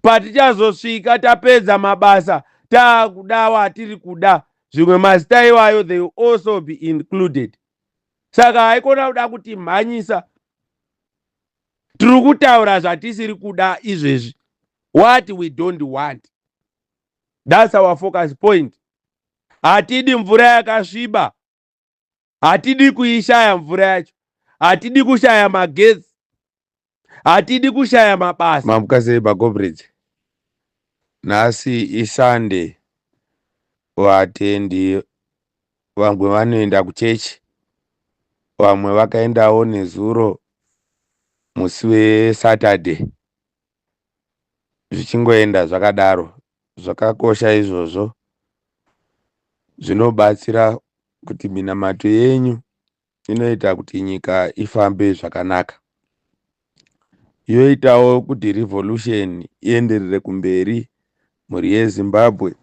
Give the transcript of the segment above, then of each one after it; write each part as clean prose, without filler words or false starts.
Patichazosvika tapedza mabasa, taakudawo atiri kuda, zvimwe mazita iwayo, they will also be included. Saka haikona kuda kutimhanyisa. Tiri kutaura zvatisiri kuda izvezvi, what we don't want. That's our focus point. Hatidi mvura yakasviba, hatidi kuishaya mvura yacho, hatidi kushaya magetsi, hatidi kushaya mabasa. Mamuka sei, macomrades? Nhasi iSunday. Vatendi vamwe vanoenda kuchechi, vamwe vakaendawo nezuro musi weSaturday. Zvichingoenda zvakadaro, zvakakosha izvozvo, zvinobatsira kuti minamato yenyu inoita kuti nyika ifambe zvakanaka, yoitawo kuti revolution ienderere kumberi, mhuri yeZimbabwe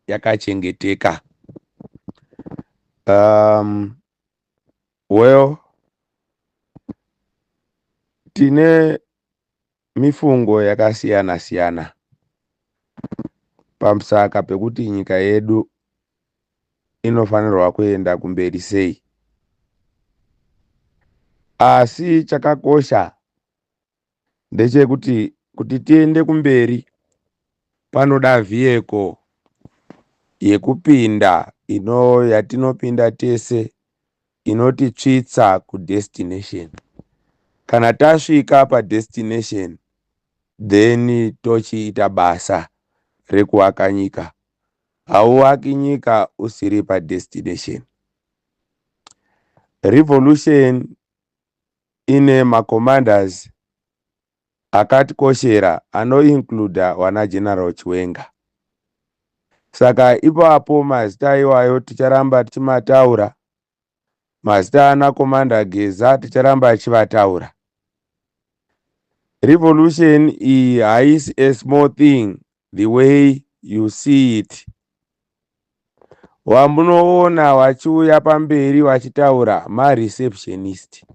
yakachengeteka. Well, tine mifungo yakasiyana siyana pamusaka pekuti nyika yedu inofanirwa kuenda kumberi sei, asi chakakosha ndechekuti kuti tiende kumberi panoda vehicle yekupinda ino yatinopinda tese, inotitsvitsa kudestination. Kana tasvika padestination, then tochiita basa rekuaka nyika. Hauaki nyika usiri padestination. Revolution ine macommanders akatikoshera, anoincluda vana General Chiwenga. Saka ipapo mazita iwayo ticharamba tichimataura, mazita ana Commander Geza ticharamba tichivataura. Revolution iyi haisi a small thing the way you see it. Wamunoona vachiuya pamberi vachitaura mareceptionist.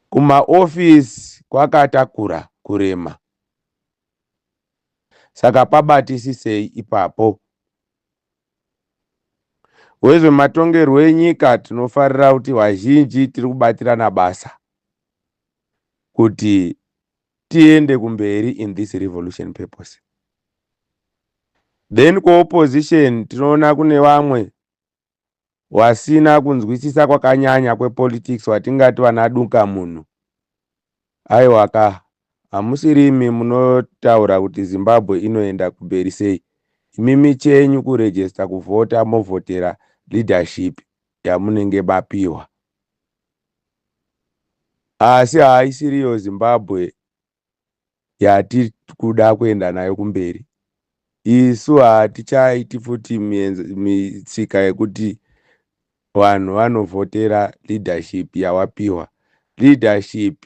Kumaofisi kwakatakura kurema, saka pabatisisei ipapo. Wezvematongerwo enyika, tinofarira kuti vazhinji tiri kubatirana basa kuti tiende kumberi in this revolution purpose. Then kuopposition tinoona kune vamwe wasina kunzwisisa kwakanyanya kwepolitics, watingati vanaduka munhu. Aiwaka, hamusirimi munotaura kuti Zimbabwe inoenda kumberi sei. Imimi chenyu kuregister kuvhota, movhotera leadership yamunenge mapiwa, asi haisiriyo Zimbabwe yatiri kuda kuenda nayo kumberi. Isu hatichaiti futi mitsika yekuti vanhu vanovhotera leadership yawapiwa. Leadership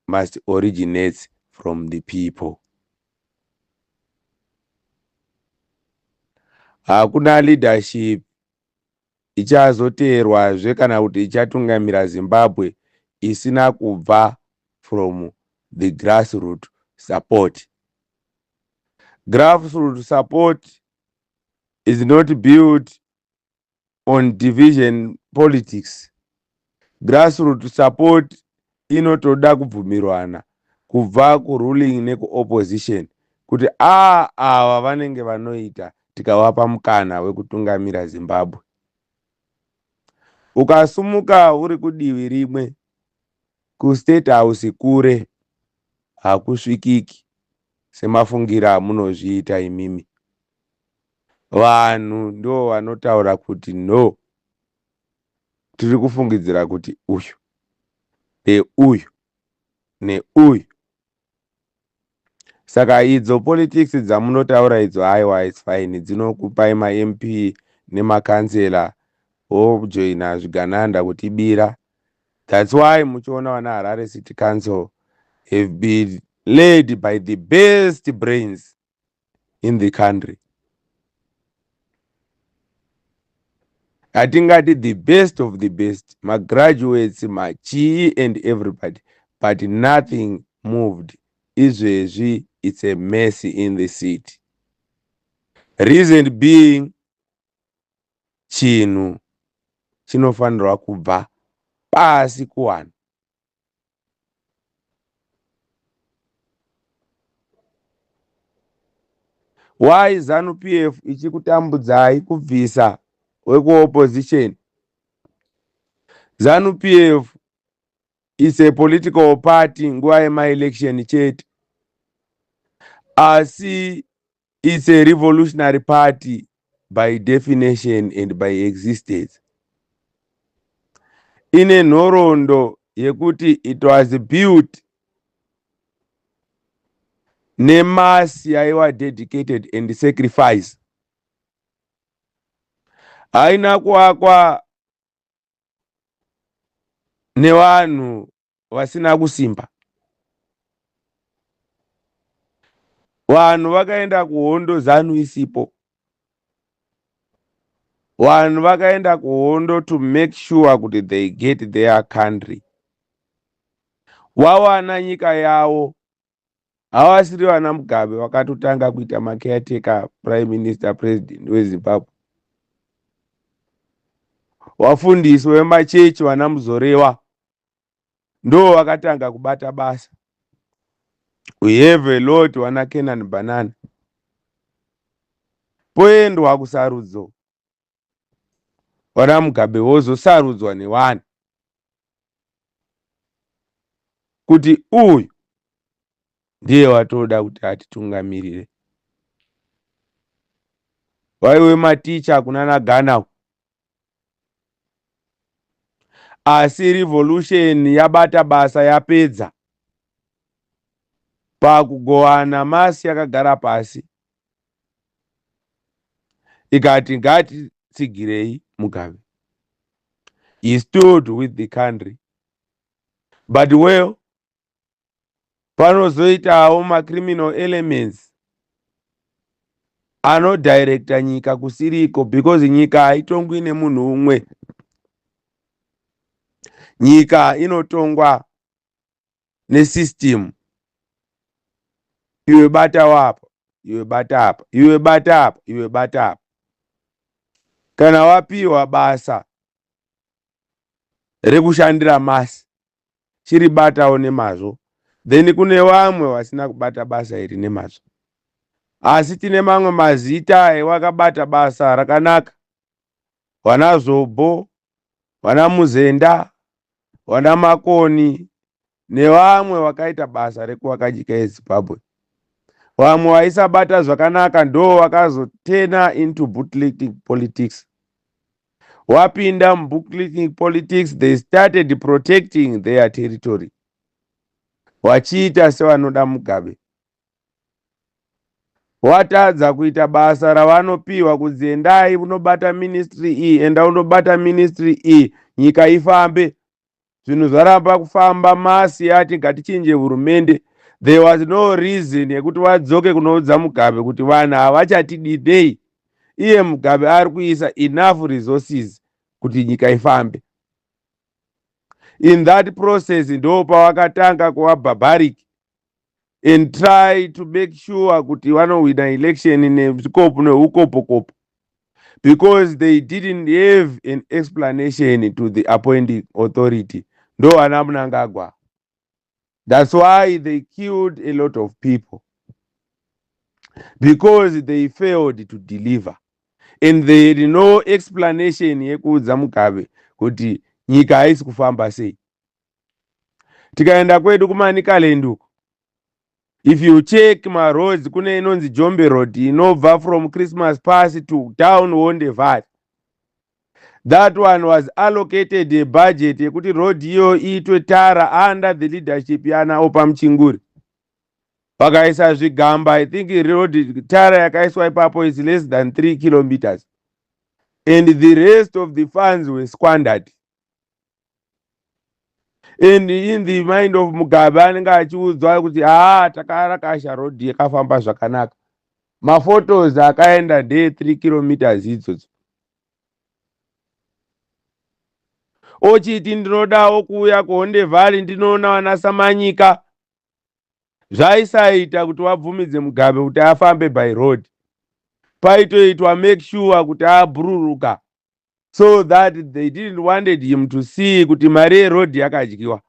must originate from the people. Hakuna leadership ichazoteerwazve kana kuti ichatungamira Zimbabwe isina kubva from the grassroot support. Grassroot support is not built on division politics. Grassroot support inotoda kubvumirwana kubva kuruling nekuopposition kuti a ava vanenge vanoita tikavapa mukana wekutungamira Zimbabwe. Ukasumuka uri kudivi rimwe, kuState House kure, hakusvikiki semafungiro amunozviita imimi. Vanhu ndo vanotaura kuti no, tiri kufungidzira kuti uyu neuyu neuyu. Saka idzo politics dzamunotaura idzo, aiwa, it's fine, dzinokupai maMP nemakansela, wojoina zvigananda kutibira. That's why muchiona vana Harare City Council have been led by the best brains in the country. Hatingati the best of the best, magraduates, machii and everybody, but nothing moved. Izvezvi it's a mess in the city. Reason being, chinhu chinofanirwa kubva pasi kuvanhu. Why ZANU PF ichikutambudzai kubvisa wekuopposition? ZANU PF is a political party nguva yemaelection chete, asi it's a revolutionary party by definition and by existence. Ine nhoroondo yekuti it was built nemass yaiva dedicated and sacrifice. Haina kuakwa nevanhu vasina kusimba. Vanhu vakaenda kuhondo ZANU isipo. Vanhu vakaenda kuhondo to make sure kuti they get their country. Wawana nyika yavo, havasiri vana Mugabe vakatotanga kuita macaretaker prime minister, president weZimbabwe. Vafundisi vemachechi vana Muzorewa ndo vakatanga kubata basa. We have a lot vana Kenan Banana. Poendwa kusarudzo, vana Mugabe vozosarudzwa nevanhu kuti uyu ndiye watoda kuti atitungamirire. Vaiwe maticha kunana Ghana, asi revolution yabata basa, yapedza pakugowana mass yakagara pasi ikati ngatitsigirei Mugabe. He stood with the country, but well, panozoitawo macriminal elements anodirecta nyika kusiriko, because nyika haitongwi nemunhu umwe. Nyika inotongwa nesystem. Iwe bata wapa, iwe bata apa, iwe bata apa, iwe bata apa. Kana wapiwa basa rekushandira mass, chiribatawo nemazvo. Then kune vamwe vasina kubata basa iri nemazvo, asi tine mamwe mazita ewakabata basa rakanaka, vana Zvobgo, vana Muzenda, vana Makoni nevamwe vakaita basa rekuvaka nyika yeZimbabwe. Vamwe vaisabata zvakanaka ndo vakazoturna into bootlicking politics. Wapinda mubootlicking politics, they started protecting their territory, vachiita sevanoda Mugabe. Watadza kuita basa ravanopiwa kunzi endai unobata ministry iyi, enda unobata ministry iyi, nyika ifambe. Zvinhu zvaramba kufamba, mass yati ngatichinje hurumende. There was no reason yekuti vadzoke kunoudza Mugabe kuti vanhu havachatididei. Iye Mugabe ari kuisa enough resources kuti nyika ifambe. In that process ndo pavakatanga kuva barbaric and try to make sure kuti vanowina election nezvikopo neukopokopo, because they didn't have an explanation to the appointing authority, ndo vana Mnangagwa. That's why they killed a lot of people, because they failed to deliver and they had no explanation yekuudza Mugabe kuti nyika haisi kufamba sei. Tikaenda kwedu kuManicaland uko, if you check maroads, kune inonzi Jombe Road inobva from Christmas Pass to down Honde Valley. That one was allocated a budget yekuti road iyo iitwe tara under the leadership yana Oppah Muchinguri. Vakaisa zvigamba. I think road tara yakaiswa ipapo is less than 3 kilometers, and the rest of the funds were squandered. And in the mind of Mugabe, anenge achiudzwa kuti haa, takarakasha road yakafamba zvakanaka. Maphotos akaenda ndee 3 kilometers idzodzo. Ochiti ndinodawo kuuya kuHonde Valley, ndinoona vana Samanyika. Zvaisaita kuti vabvumidze Mugabe kuti afambe by road. Paitoitwa make sure kuti abhururuka so that they didn't wanted him to see kuti mari yeroad yakadyiwa.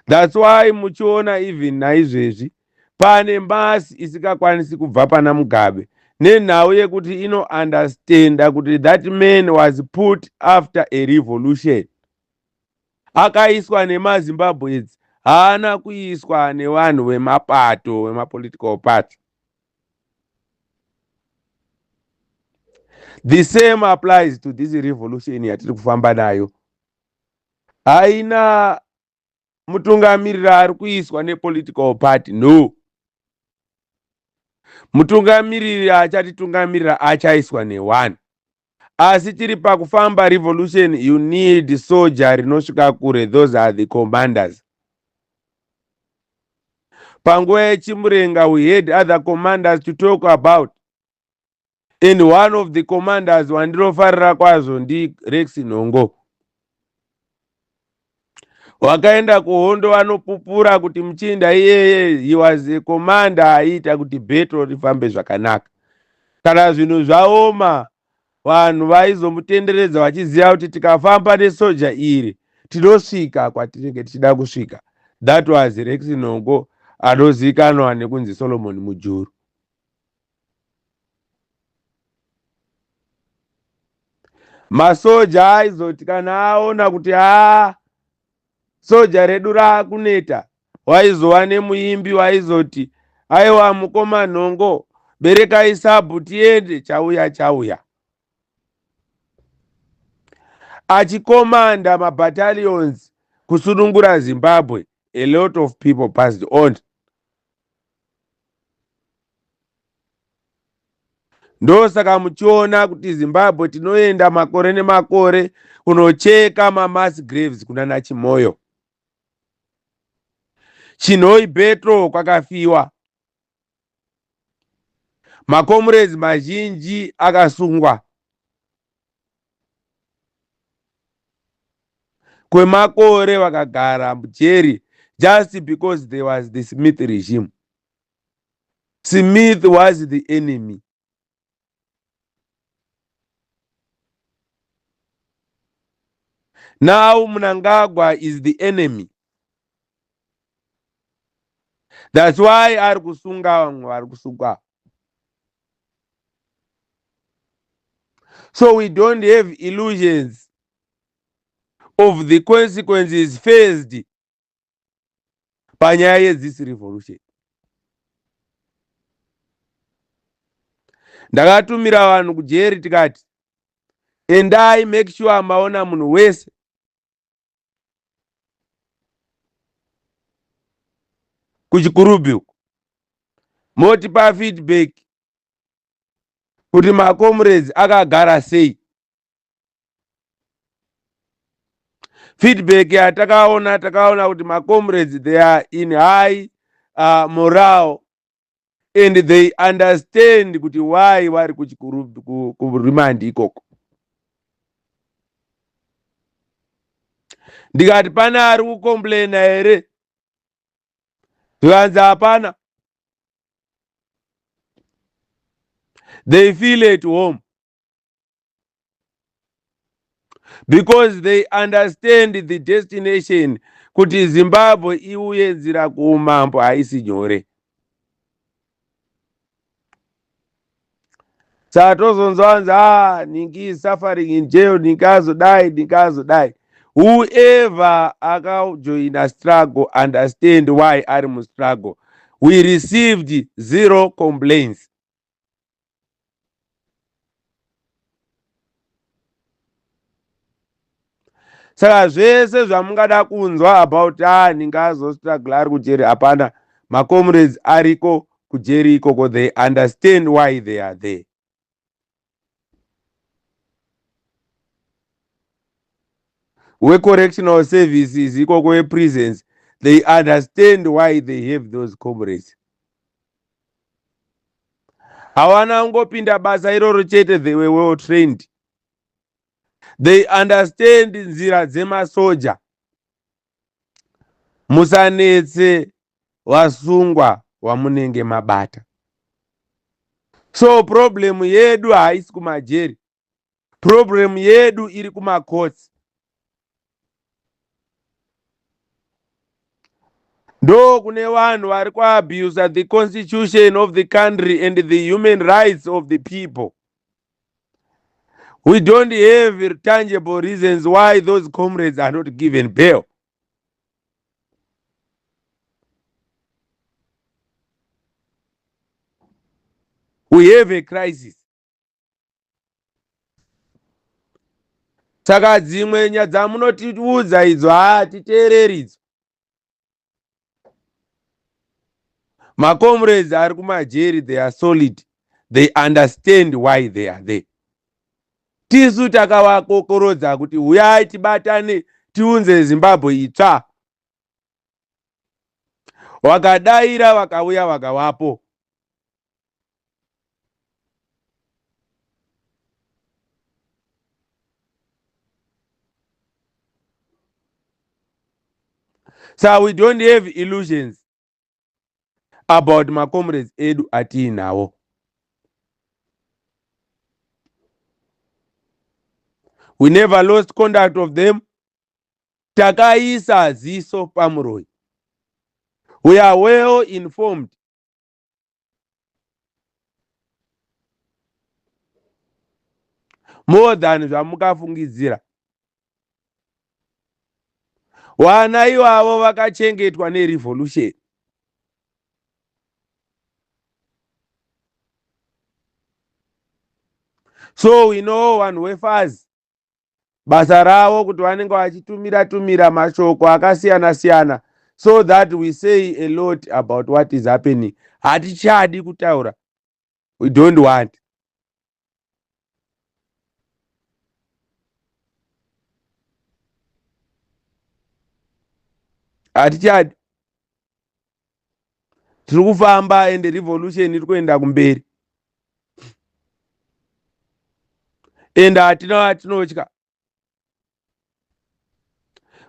That's why muchiona even naizvezvi pane mbasi isingakwanisi kubva pana Mugabe nenhau yekuti inounderstanda kuti that man was put after a revolution. Akaiswa nemaZimbabweans, haana kuiswa nevanhu vemapato, vemapolitical party. The same applies to this revolution yatiri kufamba nayo. Haina mutungamiriri ari kuiswa nepolitical party, no. Mutungamiriri achatitungamirira achaiswa neone. Asi tiri pakufamba revolution, you need soldier rinosvika kure. Those are the commanders. Panguva yechimurenga we had other commanders to talk about, and one of the commanders wandinofarira kwazvo ndiRex Nhongo. Wakaenda kuhondo vanopupura kuti muchinda iyeye, he was a commander aiita kuti battle rifambe zvakanaka. Kana zvinhu zvaoma, vanhu vaizomutenderedza vachiziva kuti tikafamba nesoja iri tinosvika kwatinenge tichida kusvika. That was Rex Nhongo, anozivikanwa nekunzi Solomon Mujuru. Masoja aizoti kana aona kuti haa, soja redu raakuneta, waizova nemuimbi waizoti, "Aiwa mukoma Nhongo, berekai sabhu tiende, chauya chauya." Achikomanda mabattalions kusunungura Zimbabwe, a lot of people passed on. Ndosaka muchiona kuti Zimbabwe tinoenda makore nemakore kunocheka mamass graves kuna naChimoyo, Chinhoi Petro, kwakafiwa macomrades mazhinji akasungwa kwemakore, vakagara mujeri just because there was the Smith regime. Smith was the enemy. Now Mnangagwa is the enemy. That's why ari kusunga vamwe vari kusungwa. So we don't have illusions of the consequences faced panyaya yethis revolution. Ndakatumira vanhu kujeri, tikati endai, make sure maona munhu wese kuChikurubi uko, motipa feedback kuti macomrades akagara sei. Feedback yatakaona, takaona kuti macomrades, they are in high morale and they understand kuti why vari kuremand ikoko. Ndikati pane ari kucomplaina here? Zvikanzi hapana. They feel at home because they understand the destination, kuti Zimbabwe iuye nzira kuumambo haisi nyore. Saka tozonzwa vanzi, "Ah, Ningi is suffering in jail, Ningi azodai, Ningi azodai." Whoever akajoina struggle understand why ari mustruggle. We received zero complaints. Saka zvese zvamungada kunzwa about, "Ah, Ningi azostruggle, ari kujeri," hapana. Macomrades ariko kujeri ikoko, they understand why they are there. Wecorrectional services ikoko, weprisons, they understand why they have those comrades. Hawana kungopinda basa iroro chete, they were well trained. They understand nzira dzemasoja. Musanetse vasungwa wamunenge mabata. So problem yedu haisi kumajeri, problem yedu iri kumakotsi. Ndo kune vanhu vari kuabusa the constitution of the country and the human rights of the people. We don't have tangible reasons why those comrades are not given bail. We have a crisis. Saka dzimwe nya dzamunotiudza idzo hatiteereri idzo. Macomrades ari kumajeri, they are solid, they understand why they are there. Tisu takavakokorodza kuti huyai tibatane tiunze Zimbabwe itsva. Wakadaira, vakauya, vakavapo. So we don't have illusions about macomrades edu atiinawo. We never lost contact of them. Takaisa ziso pamuroi. We are well informed. More than zvamukafungidzira. Vana ivavo vakachengetwa nerevolution. So we know vanhu vefazi basa ravo kuti vanenge vachitumira tumira mashoko akasiyana siyana so that we say a lot about what is happening. Hatichadi kutaura. We don't want. Hatichadi. Tiri kufamba and revolution iri kuenda kumberi. And hatina vatinotya.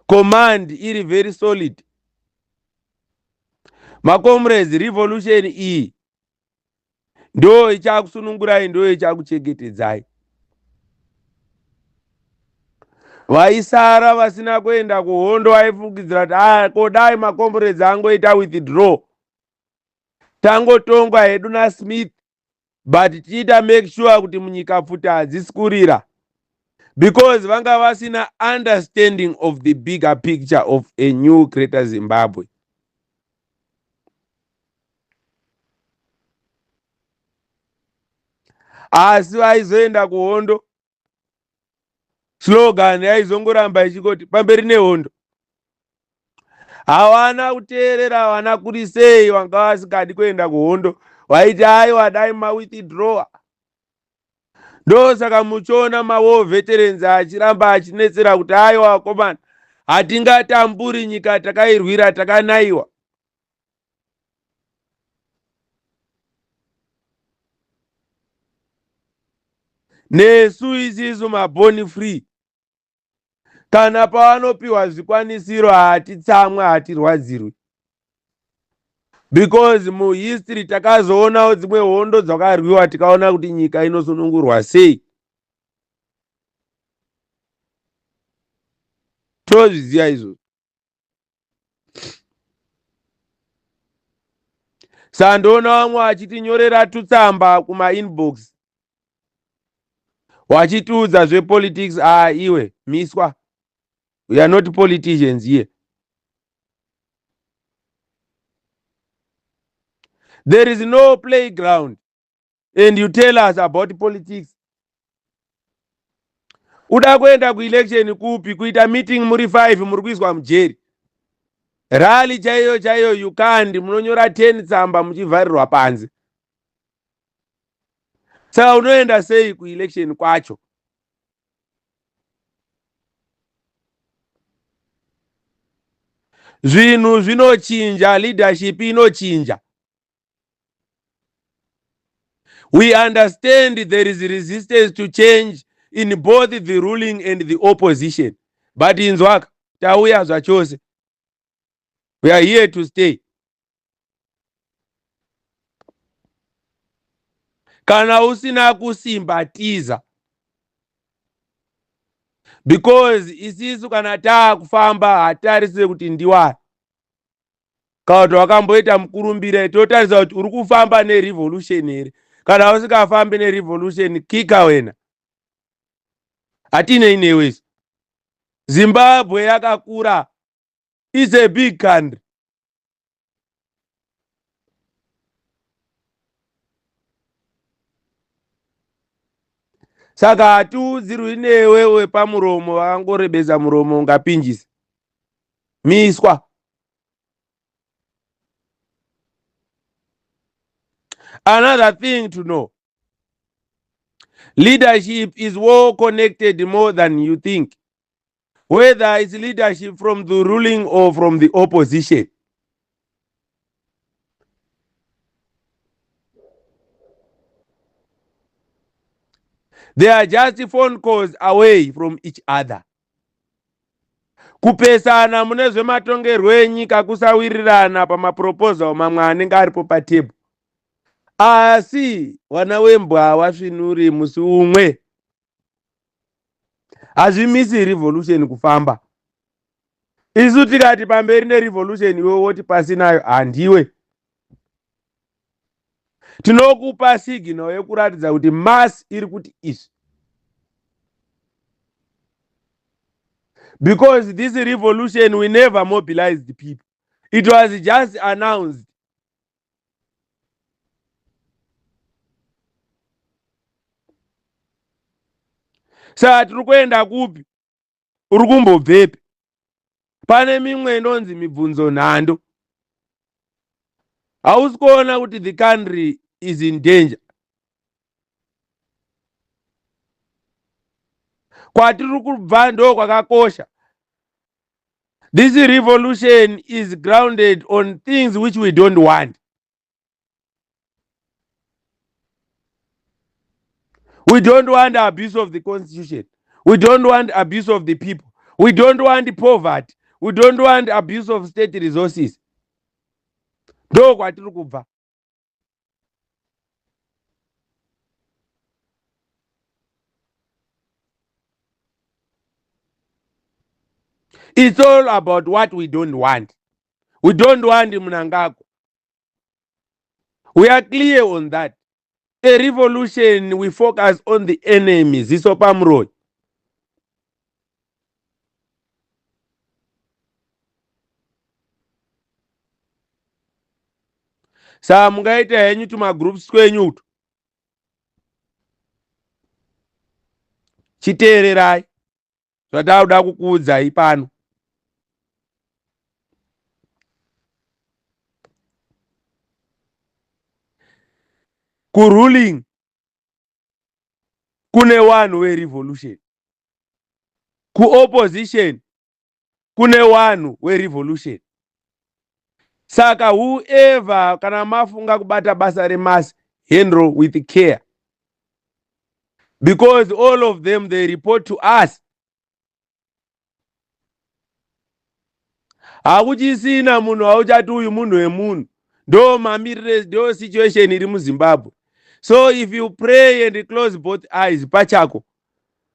Command iri very solid. Macomrades, revolution iyi ndo ichakusunungurai, ndo ichakuchengetedzai. Vaisara vasina kuenda kuhondo vaifungidzira kuti kodai macomrades angoita withdraw, tangotongwa hedu naSmith, but tichiita make sure kuti munyika pfuti hadzisi kurira, because vanga vasina understanding of the bigger picture of a new Greater Zimbabwe. Asi vaizoenda kuhondo, slogan yaizongoramba ichingoti pamberi nehondo. Havana kuteerera vana kuri sei vanga vasingadi kuenda kuhondo, vaiti aiwa dai mawithdrawa. Ndosaka muchiona mawar veterans achiramba achinetsera kuti aiwa vakomana, hatingatamburi nyika takairwira takanaiwa. Nesu isisu maborn free, kana pavanopiwa zvikwanisiro hatitsamwa, hatirwadzirwi, because muhistory takazoonawo dzimwe hondo dzakarwiwa, tikaona kuti nyika inosunungurwa sei. Tozviziva izvozvo. Sandoona vamwe vachitinyorera tutsamba kumainbox wachitiudza zvepolitics. Ah, iwe miswa, we are not politicians here. There is no playground and you tell us about politics. Uda kuenda kuelection kupi? Kuita meeting muri 5 muri kuiswa mujeri. Rally chaiyo chaiyo you can't, munonyora 10 tsamba muchivharirwa panze. Saka unoenda sei kuelection kwacho? Zvinhu zvinochinja, leadership inochinja. We understand there is resistance to change in both the ruling and the opposition, but inzwaka, tauya zvachose. We are here to stay. Kana usina kusimba, tiza, because isisu kana taakufamba hatitarisire kuti ndiwani kana kuti wakamboita mukurumbira. Totarisa kuti uri kufamba nerevolution here. Kana usingafambi nerevolution, kika wena, hatinei newe. Zimbabwe yakakura, is a big country. Saka hatiudzirwi newe wepamuromo. Vakangorebesa muromo ungapinjisa miswa. Another thing to know, leadership is well connected more than you think, whether it's leadership from the ruling or from the opposition. They are just phone calls away from each other. Kupesana mune zvematongerwo enyika, kusawirirana pamaproposal mamwe anenge aripo patebhu, asi vana wembwa havasvinuri musi umwe. Hazvimisi revolution kufamba. Isu tikati pamberi nerevolution, iwe woti pasinayo, handiwe. Tinokupa signal yekuratidza kuti mass iri kuti izvi, because this revolution, we never mobilized the people. It was just announced. Saka tiri kuenda kupi? Uri kumbobvepi? Pane mimwe inonzi mibvunzo nhando. Hausi kuona kuti the country is in danger? Kwatiri kubva ndo kwakakosha. This revolution is grounded on things which we don't want. We don't want abuse of the constitution. We don't want abuse of the people. We don't want poverty. We don't want abuse of state resources. Ndo kwatiri kubva. It's all about what we don't want. We don't want Mnangagwa. We are clear on that. A revolution, we focus on the enemy. Ziso pamuroi. Saka mungaita henyu tumagroups twenyu utu. Chiteererai zvatakuda kukuudzai pano. Kuruling kune vanhu verevolution, kuopposition kune vanhu verevolution. Saka whoever, kana mafunga kubata basa remass, handle with care, because all of them, they report to us. Hakuchisina munhu auchati uyu munhu wemunhu. Ndo mamirire, ndo situation iri muZimbabwe. So if you pray and close both eyes pachako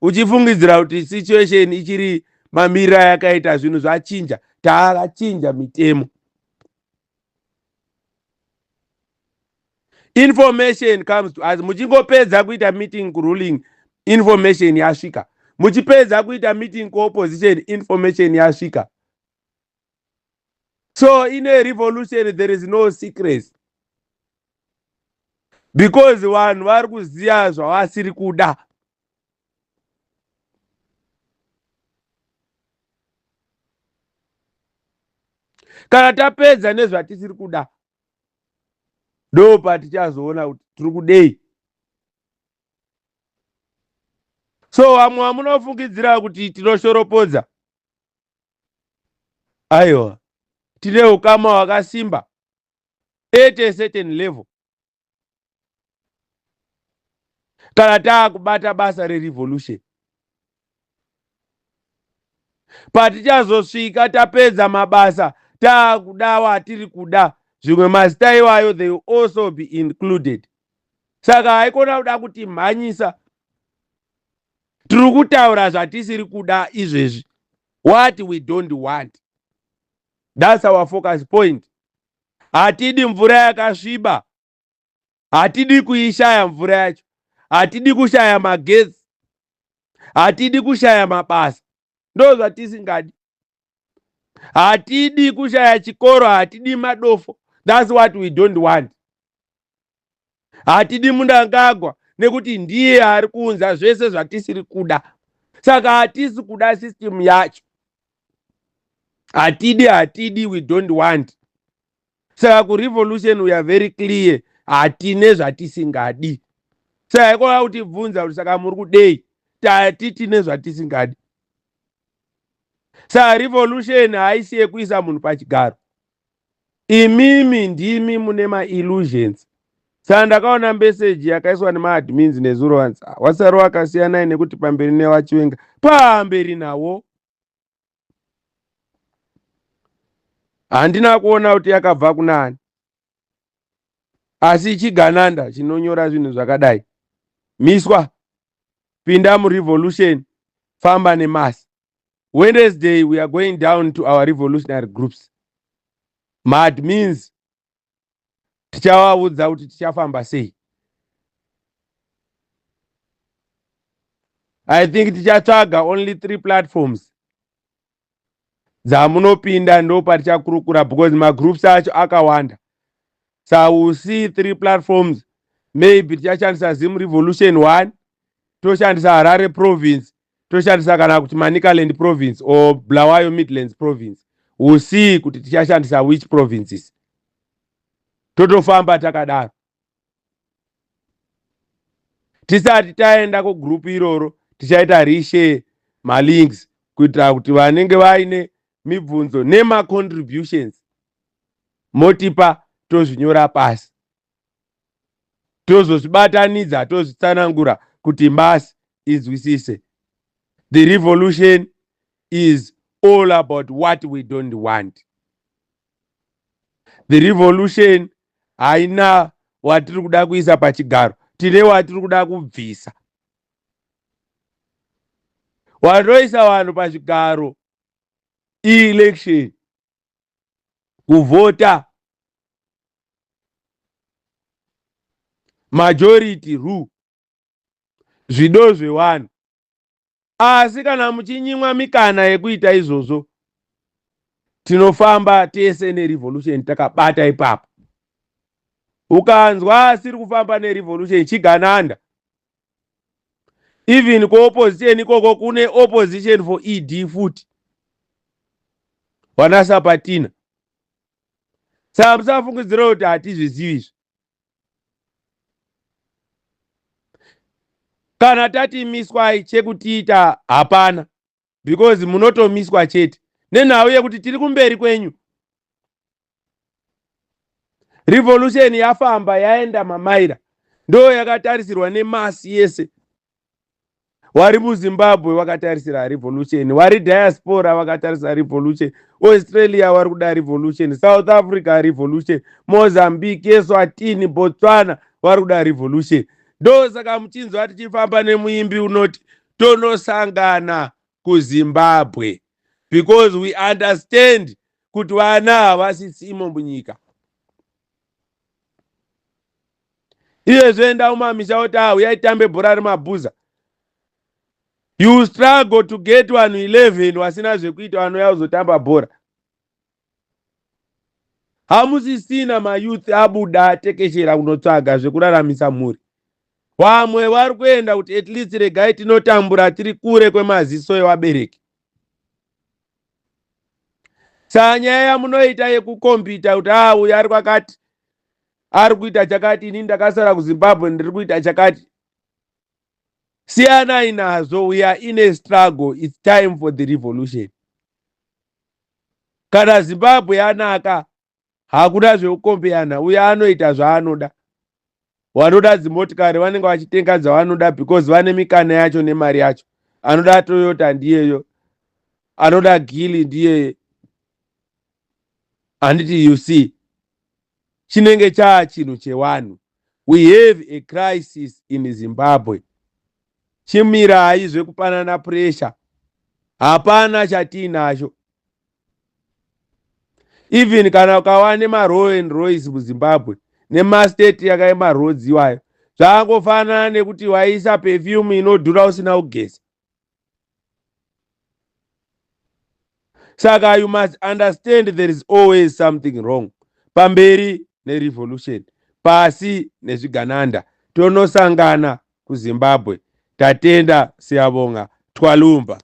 uchifungidzira kuti situation ichiri mamiriro ayakaita, zvinhu zvachinja. Taakachinja mitemo. Information comes to us. Muchingopedza kuita meeting kuruling, information yasvika. Muchipedza kuita meeting kuopposition, information yasvika. So in a revolution there is no secrets, because vanhu vari kuziva zvavasiri kuda. Kana tapedza nezvatisiri kuda, ndo patichazoona kuti tiri kudei. So vamwe vamunofungidzira kuti tinoshoropodza, aiwa, tine ukama hwakasimba at a certain level. Kana taakubata basa rerevolution, patichazosvika tapedza mabasa, Taakuda watiri kuda, zvimwe mazita iwayo, they will also be included. Saka haikona kuda kuti mhanyisa. Tiri kutaura zvatisiri kuda izvezvi, what we don't want. That's our focus point. Hatidi mvura yakasviba, hatidi kuishaya mvura yacho, hatidi kushaya magetsi, hatidi kushaya mabasa. Ndo zvatisingadi. Hatidi kushaya chikoro, hatidi madofo. That's what we don't want. Hatidi Mnangagwa nekuti ndiye ari kuunza zvese zvatisiri kuda. Saka hatisi kuda system yacho, hatidi, hatidi, we don't want. Saka kurevolution we are very clear, hatine zvatisingadi. Saka ikona kutibvunza kuti saka muri kudei, tati tine zvatisingadi. Saka revolution haisi yekuisa munhu pachigaro. Imimi ndimi mune maillusions. Saka ndakaona meseji yakaiswa nemaadmins nezuro, vanzi wasari wakasiyanai nekuti pamberi nevaChiwenga, pamberi nawo. Handina kuona kuti yakabva kunani, asi chigananda chinonyora zvinhu zvakadai, miswa, pinda murevolution, famba nemasi. Wednesday we are going down to our revolutionary groups, maadmins, tichavaudza kuti tichafamba sei. I think tichatsvaga only 3 platforms dzamunopinda, ndo patichakurukura, because magroups acho akawanda. So we'll see 3 platforms. Maybe tichashandisa Zim Revolution 1, toshandisa Harare province, toshandisa kana kuti Manicaland province or Bulawayo Midlands province. We'll see kuti tichashandisa which provinces. Totofamba takadaro. Tisati taenda kugroup iroro, tichaita reshare malinks kuitira kuti vanenge vaine mibvunzo nemacontributions motipa, tozvinyora pasi, tozozvibatanidza, tozvitsanangura kuti mass inzwisise. The revolution is all about what we don't want. The revolution haina watiri kuda kuisa pachigaro, tine watiri kuda kubvisa. Watoisa vanhu pachigaro election, kuvhota, majority rule, zvido zvevanhu. Asi kana muchinyimwa mikana yekuita izvozvo, tinofamba tese nerevolution takabata ipapo. Ukanzwa asiri kufamba nerevolution, chigananda. Even kuopposition ikoko kune opposition for ED futi, vanaSapatina. Saka musafungidzira kuti hatizvizivi izvi. Kana tati miswai, chekutiita hapana, because munotomiswa chete nenhau yekuti tiri kumberi kwenyu. Revolution yafamba, yaenda mamaira, ndo yakatarisirwa nemasi yese. Wari muZimbabwe vakatarisira revolution, wari diaspora vakatarisira revolution, Australia vari kuda revolution, South Africa revolution, Mozambique, Eswatini, Botswana vari kuda revolution. Ndo saka muchinzwa tichifamba nemuimbi unoti tonosangana kuZimbabwe, because we understand kuti vana havasisimo munyika. Iyezve enda umamisha kuti ah, uyai tambe bhora remabhuza. You struggle to get vanhu 11 vasina zvekuita vanouya kuzotamba bhora. Hamusisina mayouth abuda atekeshera kunotsvaga zvekuraramisa mhuri. Vamwe vari kuenda kuti at least regai tinotambura tiri kure kwemaziso evabereki. Saka nyaya yamunoita yekukombita kuti ah, uyu ari kwakati ari kuita chakati, ini ndakasara kuZimbabwe ndiri kuita chakati, siyanai nazvo. We are in a struggle, it's time for the revolution. Kana Zimbabwe yanaka, hakuna zvekukombeyana. Uyo anoita zvaanoda. Vanoda dzimotikari vanenge vachitenga dzavanoda because vane mikana yacho nemari yacho. Anoda Toyota ndiyeyo, anoda gili ndiyeye. Handiti you see, chinenge chaa chinhu chewanhu. We have a crisis in Zimbabwe. Chimirai zvekupanana pressure, hapana chatiinacho. Even kana ukava nemaRolls Royce muZimbabwe nemastate yakaemaroads iwayo, zvangofanana nekuti waisa perfume inodhura usina kugeza. Saka you must understand there is always something wrong. Pamberi nerevolution, pasi nezvigananda. Tonosangana kuZimbabwe. Tatenda, siyabonga, twalumba.